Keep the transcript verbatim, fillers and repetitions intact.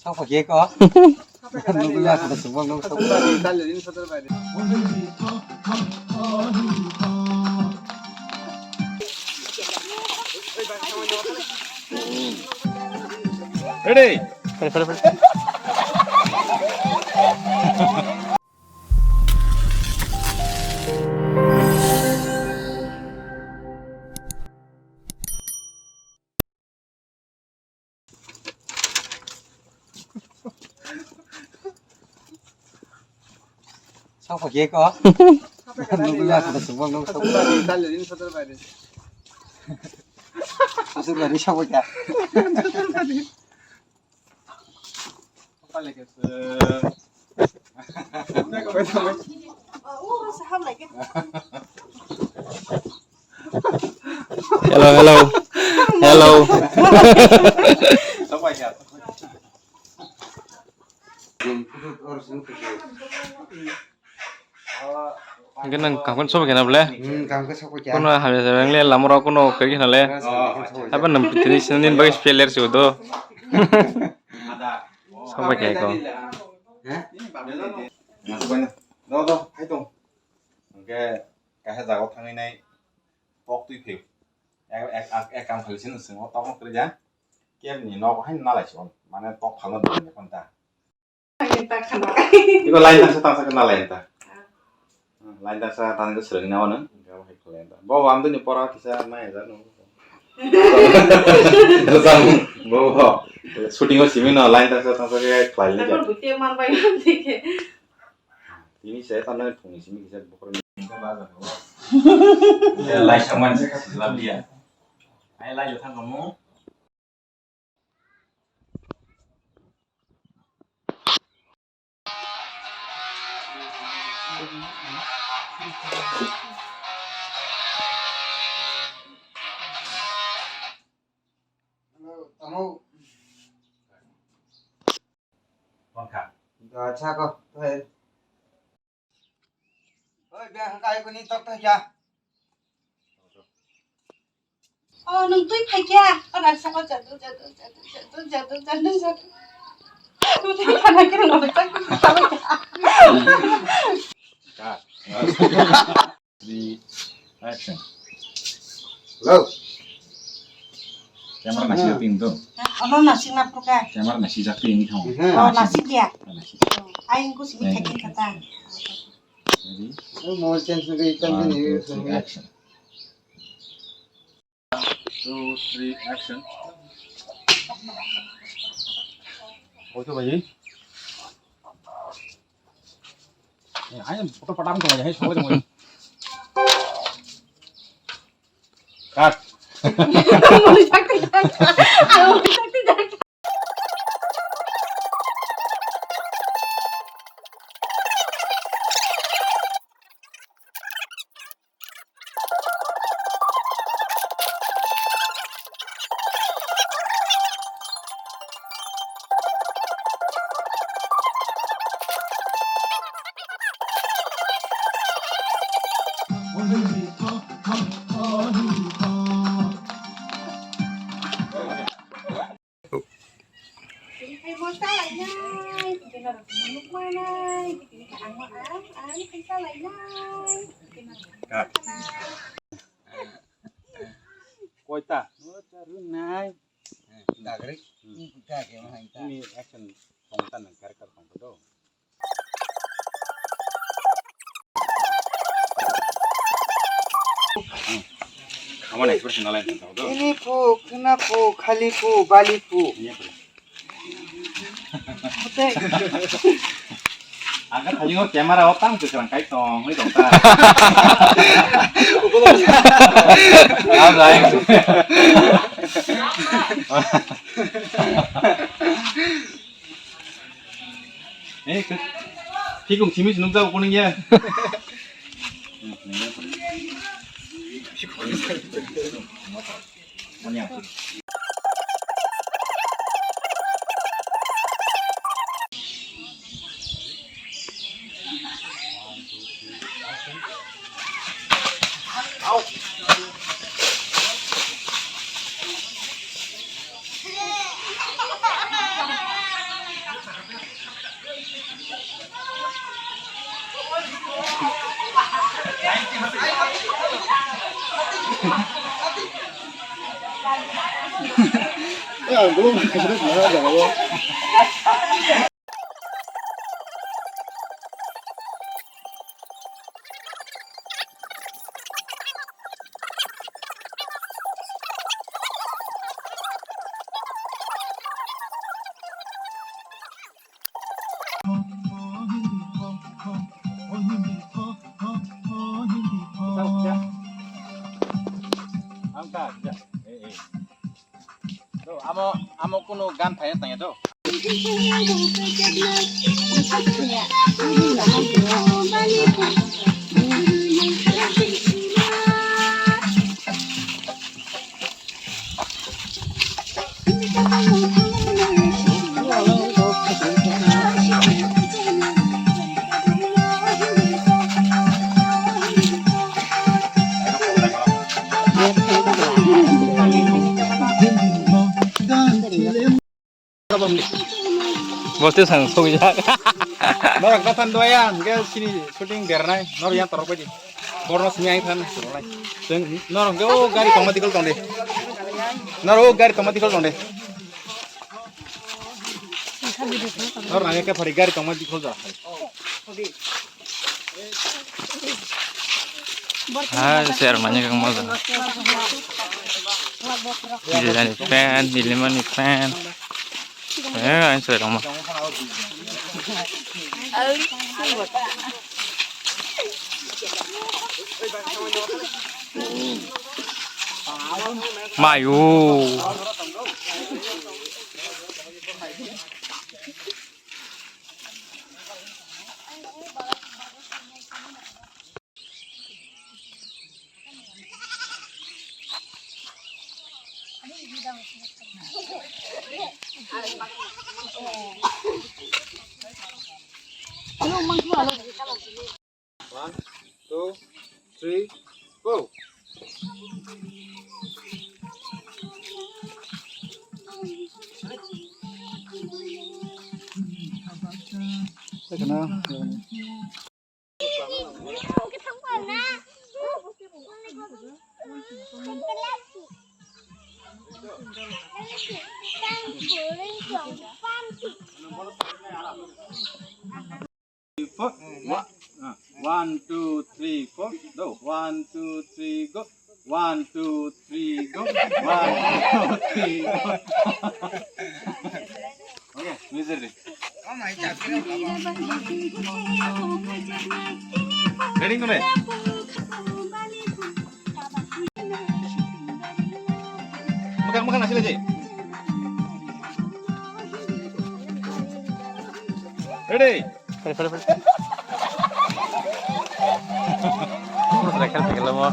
Apa ke ko? Nunggu ya, kada semua nunggu semua. Ready? Pare, pare, pare. Sokpha khe ko. Nugwi ya, kada sukbang nung sokpha. Sosok bari sokpha khe. Hello, hello. Hello. Hingke nang kaham sobo kena bole? Hmm, kaham ke sobo kya? Kono hamya jabeng le lamro kono kari kena le. Apa nam pitri sinin bagi speller sudo. Sobo kya ko? Hah? Do, do, hai tong. Hingke kaisa jaga thangwi nai tok twi phai. Ek, ek, ek, ek kam khali sini sini tok no kri ja. Kem ni nok hai nalai sini. Mane tok phalna dini konta. Iko line tangsa tangsa kena line ta. Line tangsa tangsa sereng na wano. Bo amdo ni pora kisa mai ja no. Bo bo. Shooting o simi no line tangsa tangsa ke klai le ja. Tini se tangsa phung ni simi kisa bokor ni. Lai saman se kasi labiya. Ai lai jo thang kamu. Hello, tamo. Wngkha. Acha ko, to he. Oi, be hangka ai kuni tok thai kya? Oh, nung twi phai kya? Oh, nang sabo jadu, jadu, jadu, jadu, jadu, jadu, jadu. Nung twi phai kya, nung twi phai kya. Cut. Three, action. Hello. Camera nasi jati ini tuh. Ono nasi na pruka. Camera nasi jati ini kamu. Oh, nasi dia. Nasi. Aing ku sini kakin kata. Ready? Mobile change na gaya ikan. One, two, three, action. Two, three, action. Oke, bhai. Eh, ayo, foto padam ko, hai, soalnya mau. Cut. Tini khai bo chalainai, tini khai norok tongma nukmanai, tini khai ang ma ang, ang khai chalainai, tini norok tongma nukmanai. Koita? O, charwi nai. Dagri? Hmm. Kake ma hai ta? Ini action tongta nang character tongta do. Khamani expression nalai tong tong do. Ini pu, khna pu, khali pu, bali pu. Iya, pu. Hote. Ang kha thajingo camera o tang kwchwrang kai tong, hwnwi tong ta. Ang jai. Eh, ke-, phikung simi se nukjago kuning ya. Ang ta, ya. Eh, eh. To, amo, amo kuno gan thaya tanya to. Boste sang sokjak. Norok dathan doya, hingke sini shooting bernai, nor yang torok baidi. Borno sini aing than, thanai. Teng, nor hingke o gari tongma dikol tongde. Nor o gari tongma dikol tongde. Nor nangke phari gari tongma dikol ja. Hai, share manya kang moja. Ini dari fan, ini mana fan. Eh, ini share mah. Mayu. One, two, three, go. Four. One, ah, one, two, three, four. Go. One, two, three, go. One, two, three, go. One, two, three, go. Okay, music ready. Ready, go, ready. Makan, makan, hasil aja. Ready. Pare, pare, pare. Terus rekam, rekam, mo.